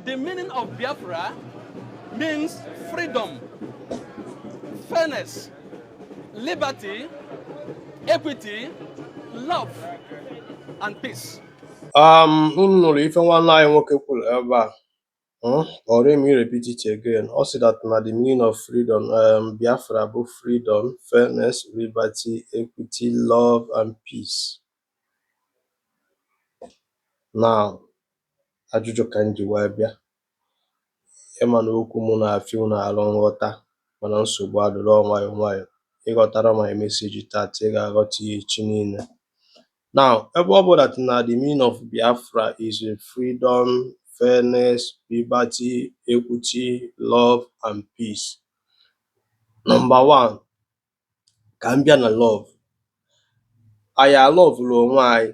The meaning of Biafra means freedom, fairness, liberty, equity, love, and peace. Unu nụrụ ife nwanne anyị nwoke kwuru ebe a. Or let me repeat it again. Ọ sị that na the meaning of freedom, Biafra bụ freedom, fairness, liberty, equity, love and peace. Now, ajụjụ ka m ji wee bịa. Ịma na okwu mụ na-afịa unu arụ nghọta, mana nsogbu adịrọ, nwayọ nwayọ. Ịghọtara my message tata, ị ga-aghọta ya echi niile. Now, ebe ọ bụ that na the meaning of Biafra is a freedom, fairness, liberty, equity, love and peace. Number one, ka m bịa na love. Anyị alọvụrụ onwe anyị,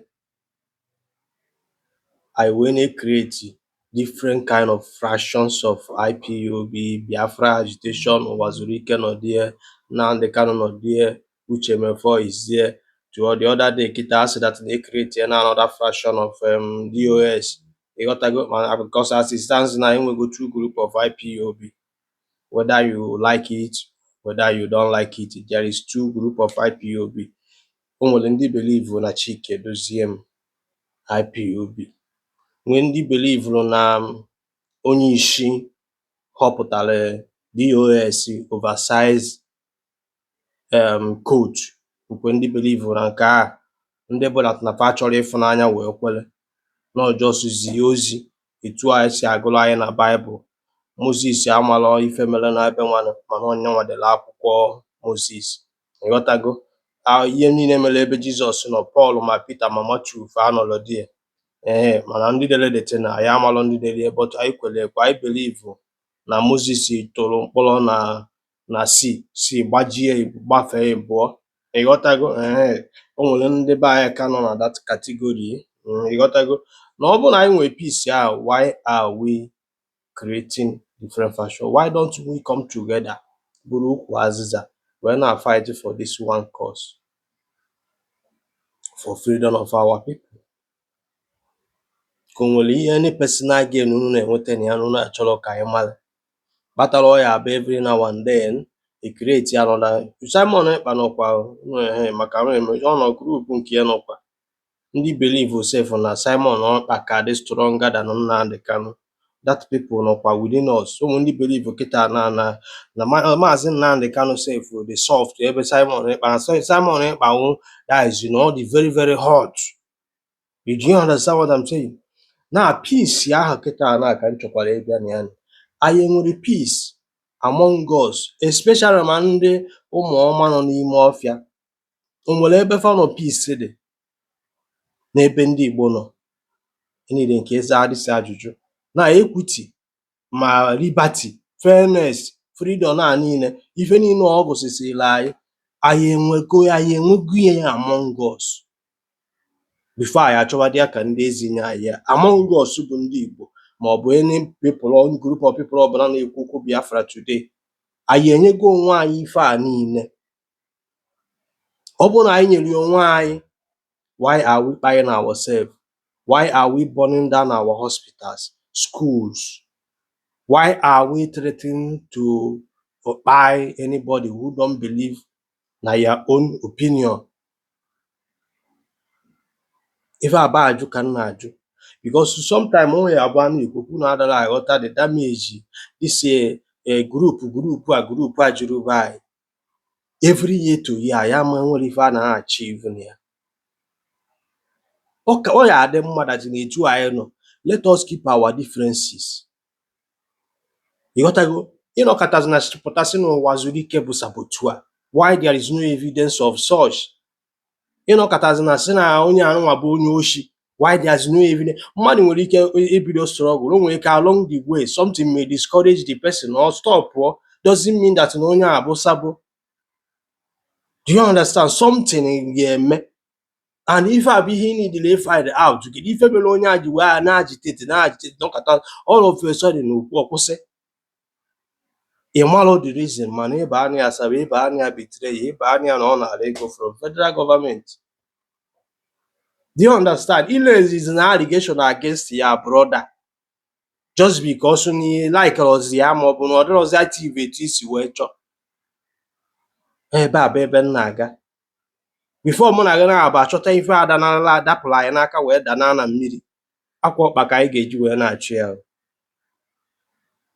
anyị wee na-create different kind of fractions of IPOB, Biafra agitation, Uwazuruike nọ there, Nnamdi Kanu nọ there, Uche Mefor is there. To the other day, kita asị that na create na another fraction of DOS. Ịghọtago? Mana because as it stands now, enwego two group of IPOB. Whether you like it, whether you don't like it, there is two group of IPOB. O nwere ndị believe na Chike Edoziem IPOB, nwee ndị believe na onye isi họpụtara DOS oversize coat, nkwe ndị believe na nke a, ndị bụ that na fa chọrọ ịfụnanya wee kwere na ọ just zie ozi etu anyị si agụrụ anyị na Baịbụl. Moses amalọ ife mere na ebe nwanụ, mana onyenwa dere akwụkwọ Moses. Ịghọtago? Ah, ihe niile mere ebe Jizọs nọ, Pọl ma Pita ma Matiu fa anọrọ die. Ee, mana ndị dere dete na anyị amalọ ndị dere ya, but anyị kwere ekwe, anyị believe na Moses tụrụ mkpọrọ na sea, sea gbajie, gbafee ịbụọ. Ịghọtago? Ee, o nwere ndị be anyị ka nọ na that category. Ịghọtago na ọ bụrụ na anyị nwere peace ahụ, why are we creating different faction? Why don't we come together, bụrụ ukwu azịza wee na fight for this one cause, for freedom of our people? Ka o nwere ihe, any personal gain unu na-enweta na ya na unu achọrọ ka anyị mara kpatara ọ ya abụ every now and then e create another? Simon Ekpa nọkwa o, ehe, maka ọ nọ group nke ya, nọkwa ndị believe sef na Simon Ekpa ka dị stronger than Nnamdi Kanu. That people nọkwa within us. Ụmụ ndị believe kịta na Maazị Nnamdi Kanu sef dị soft ebe Simon Ekpa na Simon Ekpa wụ, that is, ọ dị very very hot. Do you understand what I'm saying? Na peace ahụ kịta na ka m chọkwara ịbịa na ya, anyị enwere peace among us, especially ma ndị ụmụ ọma nọ n'ime ọfịa? O nwere ebe fa nọ peace dị n'ebe ndị Igbo nọ niile nke ịza adịsị ajụjụ na equity ma liberty, fairness, freedom a niile, ife niile ọ gụsịsịrị anyị, anyị enwego, anyị enwego ya among us before anyị achọwadị ya ka ndị ezinye anyị ya among us bụ ndị Igbo, ma ọ bụ any people or group of people ọbụla na-ekwu okwu Biafra today? Anyị enyego onwe anyị ife a niile? Ọ bụrụ na anyị nyere ya onwe anyị, why are we buying ourselves? Why are we burning down our hospitals, schools? Why are we threatening to buy anybody who don't believe na your own opinion? Ife a bụ ajụ ka m na-ajụ, because sometimes o nwere abụọ a na-ekwu okwu na adara aghọta the damage this group a juru be anyị. Every year to year, anyị ama nwere ife a na-achieve na ya. Ọ ka ọ ya adị mma that na etu anyị nọ, let us keep our differences. Ịghọtago? Ịnọkọtazi na pụtasị n'ụwa zuru ike bụ saboteur, why there is no evidence of such? Ịnọkọtazi na sị na onye anụnwa bụ onye oshi, why there is no evidence? Mmadụ nwere ike ibido struggle, o nwere ike along the way something may discourage the person or stop pụọ, doesn't mean that na onye a bụ sabo. Do you understand? Something ga-eme, and ife a bụ ihe ị need find out, kedu ife mere onye a ji wee na agitate, na agitate, nọkọta all of a sudden okwu ọkwụsị? Ị marọ the reason, mana ịba anya ya asaba, ịba anya ya betray ya, ịba anya na ọ nara ego from federal government. Do you understand? Ilezi na allegation against ya brother. Just because na ị likerọzi ya maọbụ na ọ dịrọzi active etu i si wee chọọ. Ebe a bụ ebe m na-aga. Before mụ na gị na-abụ achọta ife a danarala dapụrụ anyị n'aka wee danaa na mmiri, akwa ọkpa ka anyị ga-eji wee na-achụ ya.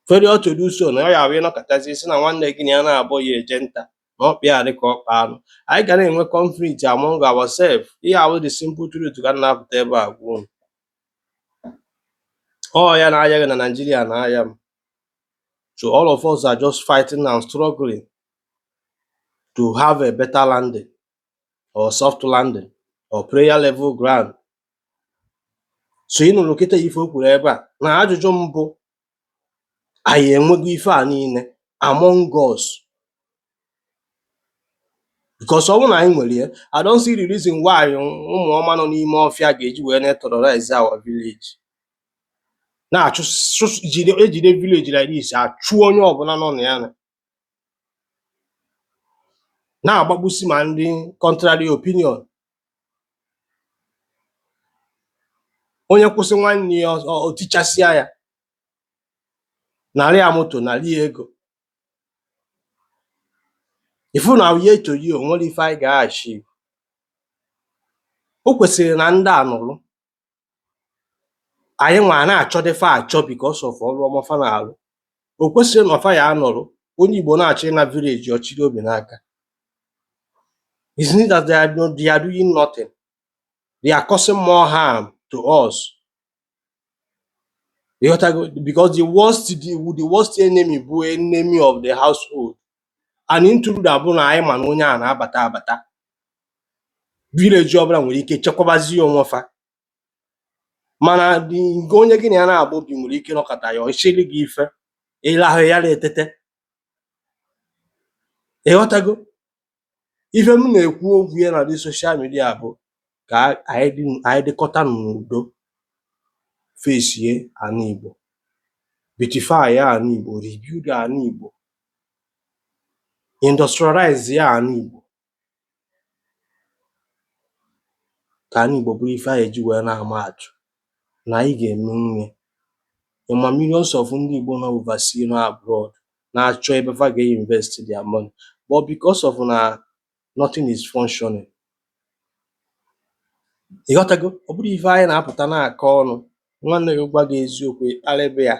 Failure to do so na ọ ya bụ ịnọkọtazi sị na nwanne gị na ya na-abụ ya eje nta na ọkpa ya dị ka ọkpa anụ. Anyị ga na-enwe conflict among ourselves. Ihe ahụ the simple truth ka m na-apụta ebe a gwa unu. Ọ ya na-aya gị na Nigeria na-aya m. So all of us are just fighting and struggling to have a better landing or soft landing or prayer level ground. So ị nụrụ kịta ife o kwuru ebe a na ajụjụ mbụ, anyị enwego ife a niile among us? Because ọ bụrụ na anyị nwere ya, I don't see the reason why ụmụ ọma nọ n'ime ọfịa ga-eji wee na-terrorize our village, na-achụ jide ejide village like this, achụ onye ọbụla nọ na ya, na-agbagbusi ma ndị contrary opinion. Onye kwụsị nwanne ya, o tichasịa ya, narị ya moto, narị ya ego. Ifu na year to year, o nwere ife anyị ga-achieve. O kwesịrị na ndị a nụrụ anyị nwa na-achọdị fa achọ because of ọrụ ọma fa na-arụ. O kwesịrị na fa ya anọrụ, onye Igbo na-achọ ịna village, ọ chịrị obi n'aka. Isn't it that they are doing nothing? They are causing more harm to us. Ịghọtago? Because the worst enemy bụ enemy of the household, and intruder bụ na anyị ma na onye a na-abata abata village ọbụla nwere ike chekwabazie onwe fa, mana nke onye gị na ya na-agba obi nwere ike nọkọta ya ọ chịrị gị ife ịlahụ ya na-etete. Ịghọtago? Ife m na-ekwu okwu ya na dị social media bụ ka anyị dịkọta n'udo, fesie ana Igbo, beautify ya ana Igbo, rebuild ana Igbo, industrialize ya ana Igbo, ka ana Igbo bụrụ ife anyị eji wee na-ama atụ na anyị ga-emenwu ya. Ịma millions of ndị Igbo nọ overseas, nọ abroad, na-achọ ebe fa ga-invest their money, but because of na nothing is functioning. Ịghọtago? Ọ bụrụ ife anyị na-apụta na-akọ ọnụ, nwanne gị gwa gị eziokwu, ịkparịba ya,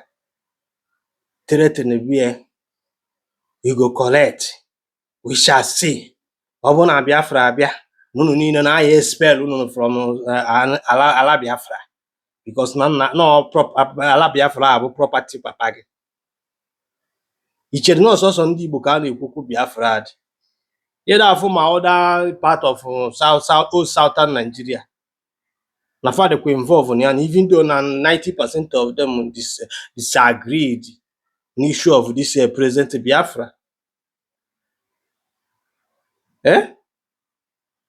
threaten ya, you go collect, we shall see. Ọ bụrụ na Biafra abịa, unu niile na-aya expel unu from ala Biafra, because na nna no ala Biafra a bụ property papa gị. I chere na ọsọsọ ndị Igbo ka a na-ekwukwu Biafra dị? Ịda afụ ma other part of South South, old Southern Nigeria, na fa dịkwa involve na ya, na even though na 90% of them disagreed n'issue of this present Biafra.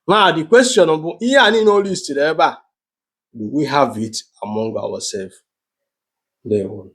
Now the question bụ, ihe a niile o listiri ebe a, do we have it among ourselves? Ndewo.